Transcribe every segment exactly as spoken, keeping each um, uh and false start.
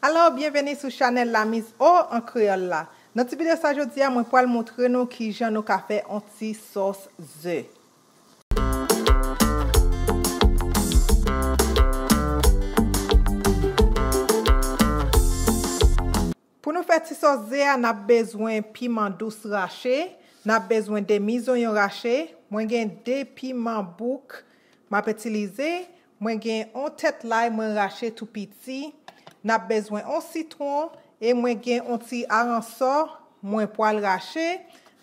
Alo, byenveni sou chanèl La Mise Au an kreyòl la. Nan ti videyo sa jodi a, mwen pral montre nou kijan nou ka fè yon ti sòs ze. Pou nou fè ti sòs ze a, n ap bezwen piman dous rache, n ap bezwen demi zonyon rache, mwen gen de piman bouk m ap itilize, mwen gen yon tèt lay mwen rache tou piti, n ap bezwen yon sitwon, e mwen gen yon ti aransò mwen pral rache,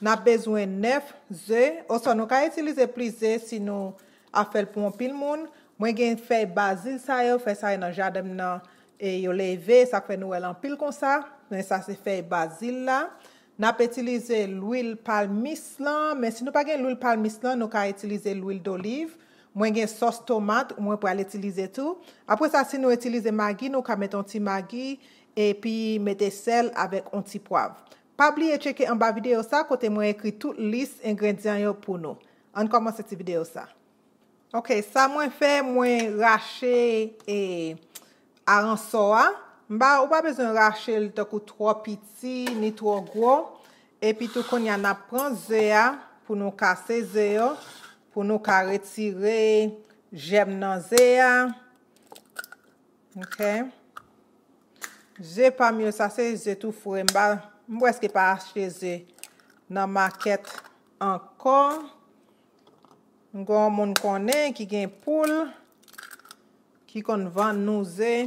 n ap bezwen nèf ze, oswa nou ka itilize plis ze si nou ap fè l pou anpil moun. Mwen gen fèy bazil sa yo, fèy sa yo nan jaden m nan, e yo leve, sa k fè nou wè l anpil konsa. Men sa se fèy bazil la. N ap itilize lwil palmis lan, men si nou pa gen lwil palmis lan, nou ka itilize lwil doliv. Mwen gen sòs tomat, mwen pral itilize tou. Apre sa, si nou itilize magi, nou ka met yon ti magi, epi mete sèl avèk yon ti pwav. Pa bliye tcheke anba videyo sa, kote mwen ekri tout lis engredyan yo pou nou. Ann kòmanse ti videyo sa. Ok, sa mwen fè, mwen rache, e, aransò a. M pa, ou pa bezwen rache l tankou twò piti, ni twò gwo. Epi tou, kounye a, n ap pran ze a pou nou kase ze yo, pou nou ka retire jèm nan ze a. Ok. Ze pa m yo, sa se ze tou fre. M pa, m prèske pa achte ze nan makèt ankò. M gen yon moun konnen ki gen poul, ki konn vann nou ze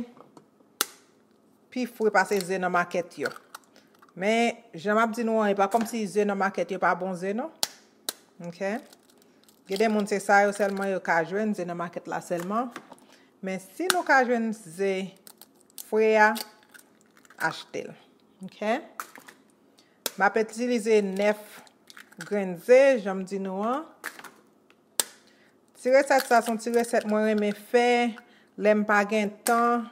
pi fre pase ze nan makèt yo. Men, jan m ap di nou an, e pa kòmsi ze nan makèt yo pa bon ze, non. Ok? Gen de moun, se sa yo sèlman yo ka jwenn, ze nan makèt la sèlman. Men, si nou ka jwenn ze fre a, achte l. Ok? M ap itilize nèf grenn ze, jan m di nou an. Ti resèt sa se yon ti resèt mwen renmen fè lè m pa gen tan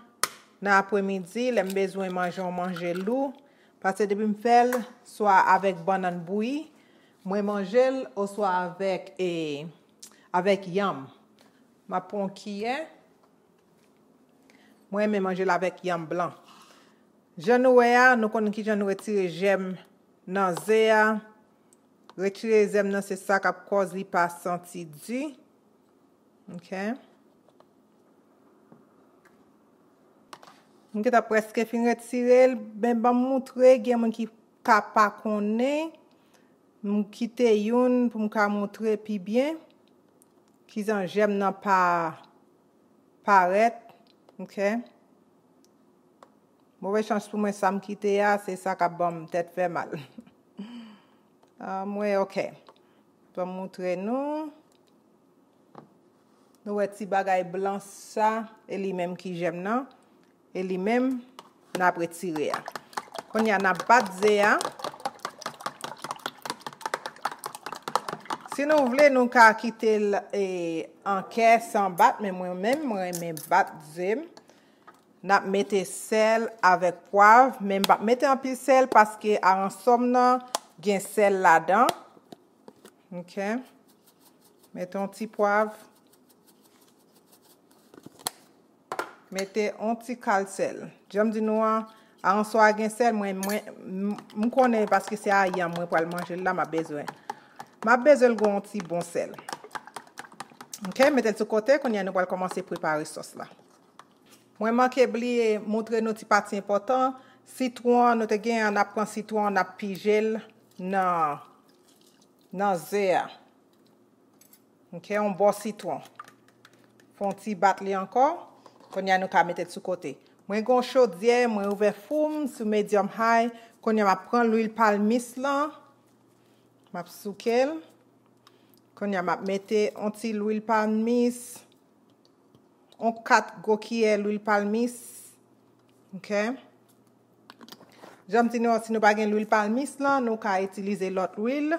nan apremidi, lè m bezwen manje yon manje lou. Paske depi m fè l, swa avèk bannann bouyi, mwen manje l, oswa avèk, e, avèk yanm. M ap pran yon kiyè. Mwen renmen manje l avèk yanm blan. Jan nou wè a, nou konn kijan nou retire jèm nan ze a. Retire jèm nan, se sa k ap kòz li pa santi di. Ok. M gentan prèske fin retire l, men ban m moutre, gen moun ki ka pa konnen. M kite youn pou m ka moutre pi byen. Kijan jèm nan pa parèt. Ok. Move chans pou mwen, sa m kite a, se sa k ap ban m tèt fè mal. Ah, mwen, ok. Ban m moutre nou. Nou wè ti bagay blan sa, e li menm ki jèm nan. E li menm, n ap retire a. Kounye a, n ap bat ze a. Si nou vle, nou ka kite l, e, an kè san bat, men mwen menm, mwen renmen bat ze m. N ap mete sèl avèk pwav, men m p ap mete anpil sèl paske aransò m nan gen sèl ladan. Ok. Mete yon ti pwav. Mete yon ti kal sèl. Jan m di nou an, aransò a gen sèl, mwen, mwen, m, m konnen paske se a yanm mwen pral manje l la, m ap bezwen. M ap bezwen l gon yon ti bon sèl. Ok, mete l sou kote, kounye a nou pral kòmanse prepare sòs la. Mwen manke bliye moutre nou ti pati enpòtan. Sitwon an, nou te gen an, n ap pran sitwon an, n ap pije l nan, nan ze a. Ok, yon bò sitwon. Fè yon ti bat li ankò. Kounye a nou ka mete l sou kote. Mwen gen yon chodyè, mwen ouvè fou m sou medium high. Kounye a m ap pran lwil palmis lan. M ap souke l. Kounye a m ap mete yon ti lwil palmis. Yon kat gwo kiyè lwil palmis. Ok. Jan m di nou an, si nou pa gen lwil palmis lan, nou ka itilize lòt lwil.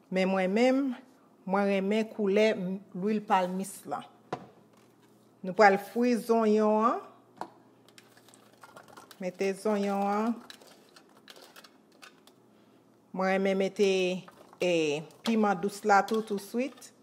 Men mwen menm, mwen renmen koulè m, lwil palmis lan. Nou pral fri zonyon an. Mete zonyon an. Mwen renmen mete, e, piman dous la tou, touswit.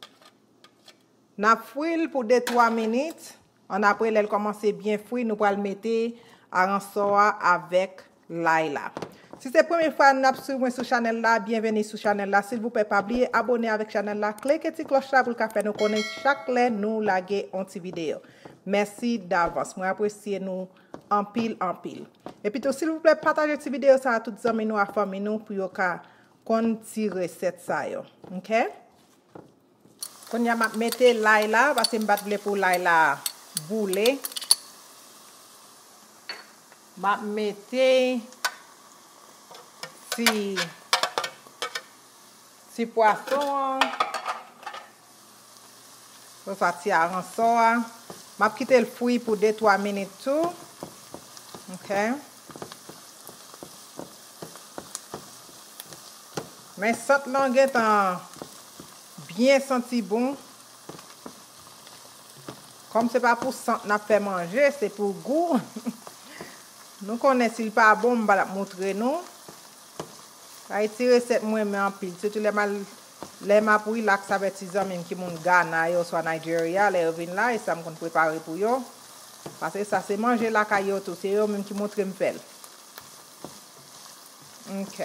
N ap fri l pou de twa minit. Annapre, lè l kòmanse byen fri, nou pral mete aransò a avèk lay la. Si se premye fwa n ap swiv mwen sou chanèl la, byenveni sou chanèl la. Silvouplè, pa bliye abòne avèk chanèl la, klike ti klòch la pou l ka fè nou konnen chak lè nou lage yon ti videyo. Mèsi davans. Mwen apresye nou anpil, anpil. Epi tou, silvouplè, pataje ti videyo sa a tout zanmi nou ak fanmi nou pou yo ka konn ti resèt sa yo. Oke? Kounye a, m ap mete lay la, paske m pa t vle pou lay la boule. M ap mete ti, ti pwason an. Oswa ti aransò a. M ap kite l fri pou de twa minit tou. Oke. Men sant lan gentan byen santi bon. Kòm se pa pou sant n ap fè manje, se pou gou. Nou konnen si l pa bon, m pa t ap moutre nou. Sa e ti resèt mwen renmen anpil. Sitou lè m al, lè m ap rilaks avèk ti zanmi m ki moun Ghana yo, oswa Nigeria, lè yo vin la, e sa m konn prepare pou yo. Paske sa se manje lakay yo tou, se yo menm ki montre m fè l. Ok.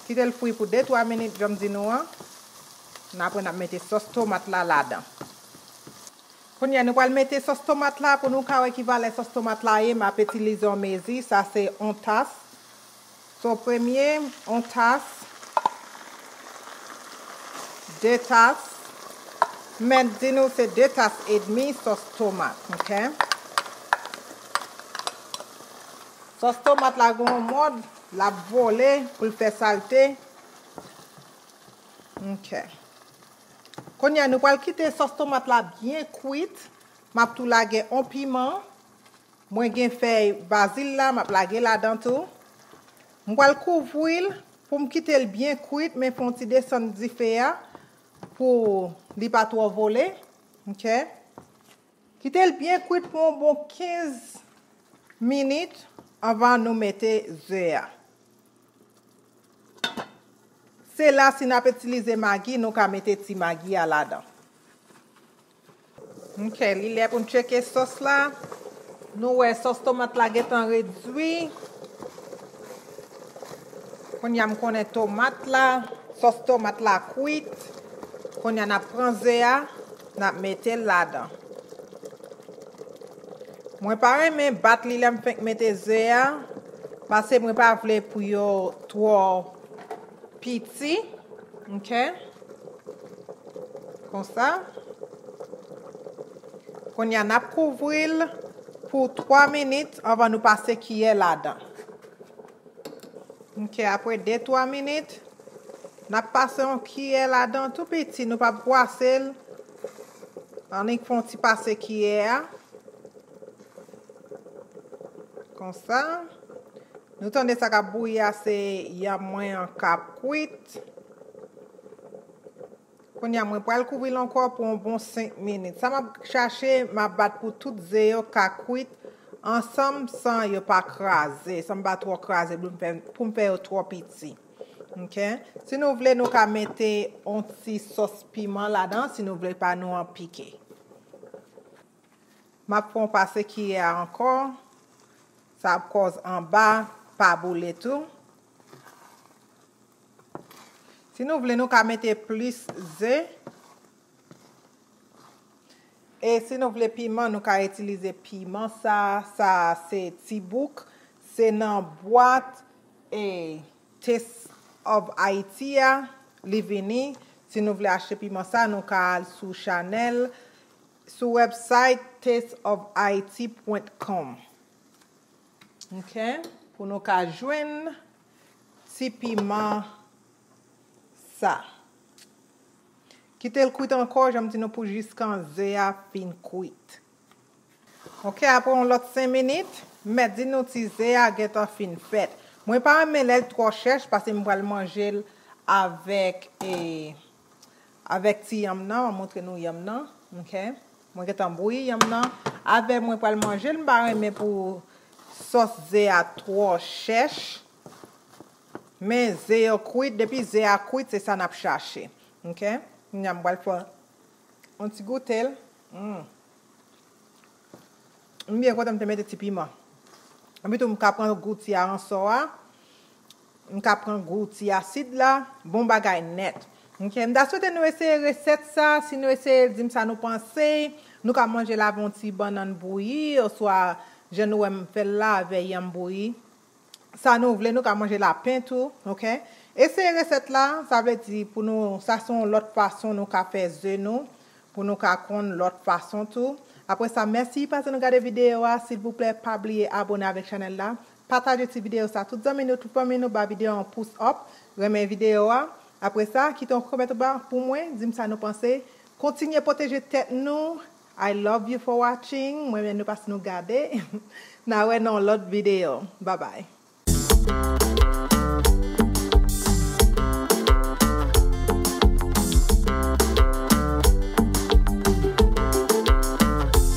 Kite l fri pou de twa minit, jan m di nou an. N apre n ap mete sòs tomat la ladan. Kounye a, nou pral mete sòs tomat la pou nou ka wè ki valè sòs tomat la ye. M ap itilize yon mezi, sa se yon tas. So, premye, yon tas, de tas. Mèt di nou se de tas edmi sòs tomat, ok? Sòs tomat la gen yon mòd, l ap vole pou l fè salte. Ok. Kounye a, nou pral kite sòs tomat la byen kwit. M ap tou lage yon piman. Mwen gen fèy bazil la, m ap lage ladan tou. M pral kouvri l pou m kite l byen kwit, men fè yon ti desann dife a pou li pa twò vole. Ok? Kite l byen kwit pou yon bon kenz minit anvan nou mete ze a. Se la, si n ap itilize magi, nou ka mete ti magi a ladan. Ok, li lè pou n tcheke sòs la. Nou wè sòs tomat la gentan redui. Kounye a m konnen tomat la, sòs tomat la kwit. Kounye a n ap pran ze a, n ap mete l ladan. Mwen pa renmen bat li lè m fenk mete ze a, paske mwen pa vle pou yo twò piti. Ok? Konsa. Kounye a, n ap kouvri l pou twa minit anvan nou pase kiyè ladan. Ok, apre de twa minit, n ap pase yon kiyè ladan tou piti. Nou p ap bwase l, annik fè yon ti pase kiyè a. Konsa. Nou tande sa k ap bouyi a, se yanm mwen an k ap kwit. Kounye a, mwen pral kouvri l ankò pou yon bon senk minit. Sa m ap chache, m ap bat pou tout ze yo ka kwit ansanm san yo pa kraze, san m pa twò kraze pou m fè, pou m fè yo twò piti. Ok? Si nou vle, nou ka mete yon ti sòs piman ladan, si nou vle pa nou an pike. M ap fè yon pase kiyè a ankò. Sa ap kòz anba pa boule tou. Si nou vle, nou ka mete plis ze. E si nou vle piman, nou ka itilize piman sa. Sa se ti bouk. Se nan bwat e Taste of Haiti a, li vini. Si nou vle achte piman sa, nou ka al sou chanèl, sou website taste of haiti point com. Ok? Pou nou ka jwenn ti piman sa. Kite l kwit ankò, jan m di nou, pou jiskan ze a fin kwit. Ok, apre yon lòt senk minit, m mèt di nou ti ze a gentan fin fèt. Mwen pa renmen lè l twò chèch, paske m pral manje l avèk, e, avèk ti yanm nan, m ap montre nou yanm nan, ok? Mwen gentan bouyi yanm nan. Avè mwen pral manje l, m pa renmen pou sòs ze a twò chèch. Men ze yo kwit, depi ze a kwit, se sa n ap chache. Ok? Kounye a m pral fè yon ti goute l. Mm. M byen kontan m te mete ti piman. Epi tou, m ka pran gouti a ansò a. M ka pran gouti asid la. Bon bagay nèt. Ok, m ta swete nou eseye resèt sa. Si nou eseye, di m sa nou panse. Nou ka manje l avè yon ti bannann bouyi, oswa jan nou wè m fè l la avè yanm bouyi. Sa nou vle, nou ka manje lapen tou, ok? Eseye resèt la, sa vle di pou nou, sa se yon lòt fason nou ka fè ze nou, pou nou ka konn lòt fason tou. Apre sa, mèsi paske nou gade videyo a. Silvouplè, pa bliye abone avèk chanèl la. Pataje ti videyo sa. Tout zanmi nou, tout fanmi nou, ba videyo an pous up. Renmen videyo a. Apre sa, kite yon kòmantè ba pou mwen, di m sa nou panse. Kontinye pwoteje tèt nou. I love you for watching. Mwen menm nou paske nou gade. N a wè nan yon lòt videyo. Bye bye.